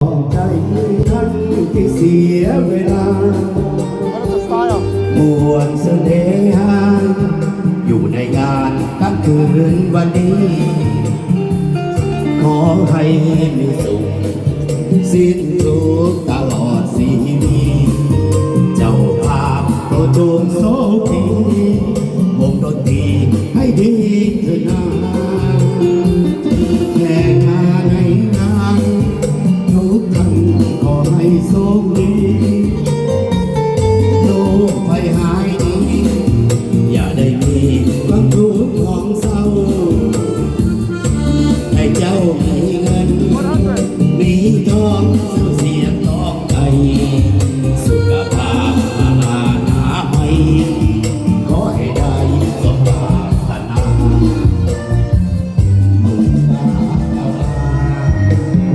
ใจท่านที่เสียเวลา มวลเสน่หา อยู่ในงานค่ำคืนวันนี้ ขอให้มีสุข สิ้นทุกข์ตลอดชีวิต เจ้าภาพก็จงโชคดี วงดนตรีให้ดีเถิดนา แขกมาในงาน ทุกท่านขอให้โชคดี โรคภัยหายดี อย่าได้มีความทุกข์ความเศร้า ให้เจ้ามีเงิน มีทอง สุขเสียงทองไทย สุขภาพพลานามัย ขอให้ได้สมปรารถนา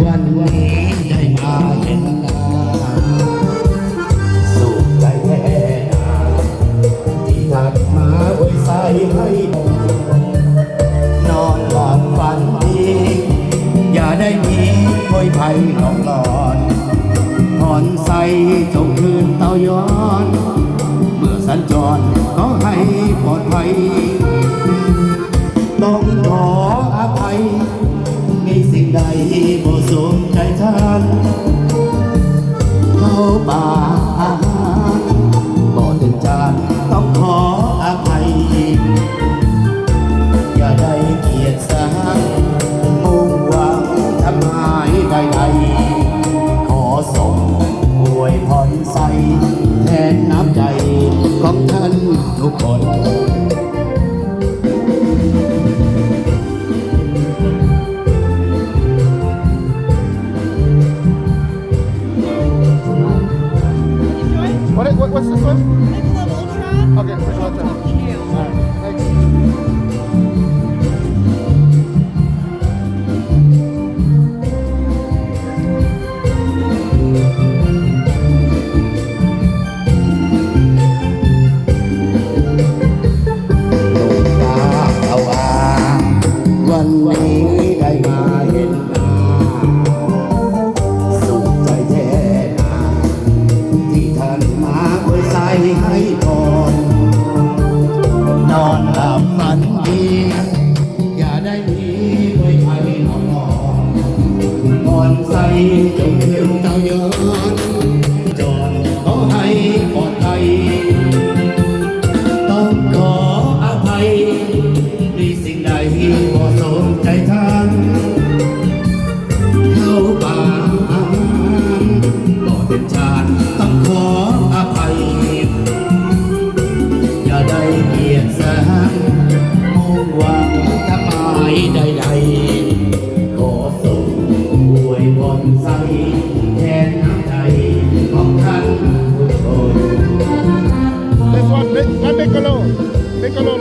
วันนี้ได้มาเห็นหน้า สุขใจแท้หนา ที่ท่านมาอวยชัยให้ผม นอนหลับฝันดี อย่าได้มีโรคภัยหลอกหลอน ผ่อนใสจงคืนเต้ายอด เมื่อสัญจรขอให้ปลอดภัย ต้องขออภัย มีสิ่งใดบ่สมใจท่าน เข้าป่าอาหารบ่ถึงจาน ต้องขออภัย อย่าได้เกียจคร้าน มุ่งหวังทำลายใดๆ ขอส่งอวยพรใส แทนน้ำใจของท่านทุกคน What, what, what's this one? Michelob Ultra. Okay, Michelob Ultra. All right, thanks. หลวงตาว่า วันนี้ได้มาเห็นหน้า สุขใจแท้หนา ที่ท่านมาอวยชัยให้พร นอนหลับฝันดี อย่าได้มีโรคภัยหลอกหลอน ผ่อนใสจงคืนเต้ายอด จรขอให้ปลอดภัย ต้องขออภัย มีสิ่งใดบ่สมใจท่าน เข้าป่าอาหารบ่เป็นจาน ต้องขออภัย อย่าได้เกียจคร้าน มุ่งหวังทำลายใดๆ ขอส่งอวยพรใส แทนน้ำใจของท่านทุกคน This one, Mi-, not Michelob. Michelob